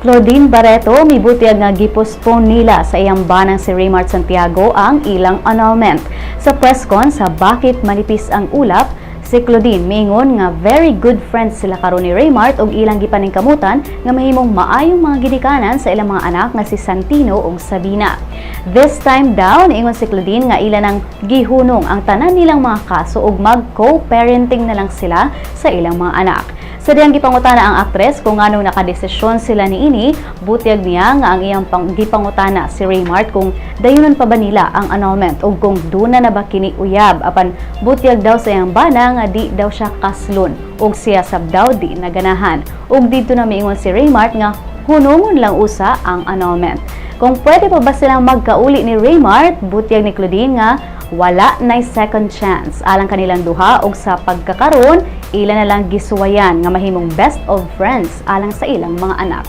Claudine Barretto mibutyag nga gipospone nila sa iyang banang si Raymart Santiago ang ilang annulment. Sa press con sa Bakit Manipis ang Ulap, si Claudine miingon nga very good friends sila karon ni Raymart ug ilang gipaningkamutan nga mahimong maayong mga ginikanan sa ilang mga anak nga si Santino ug Sabina. This time daw, niingon si Claudine nga ila nang gihunong ang tanan nilang mga kaso ug mag co-parenting na lang sila sa ilang mga anak. Sa diyang gipangutana ang aktres kung nganong nakadesisyon sila niini, butyag niya nga ang iyang gipangutana si Raymart kung dayunon pa ba nila ang annulment ug kung duna na ba kini uyab, apan butyag daw sa iyang bana nga di daw siya kaslon ug siya sab daw di naganahan. Ug didto na miingon si Raymart nga hunungon lang usa ang annulment. Kung pwede pa ba silang magkauli ni Raymart, butyag ni Claudine nga wala nay second chance alang kanilang duha ug sa pagkakaron ila na lang gisuwayan nga mahimong best of friends alang sa ilang mga anak.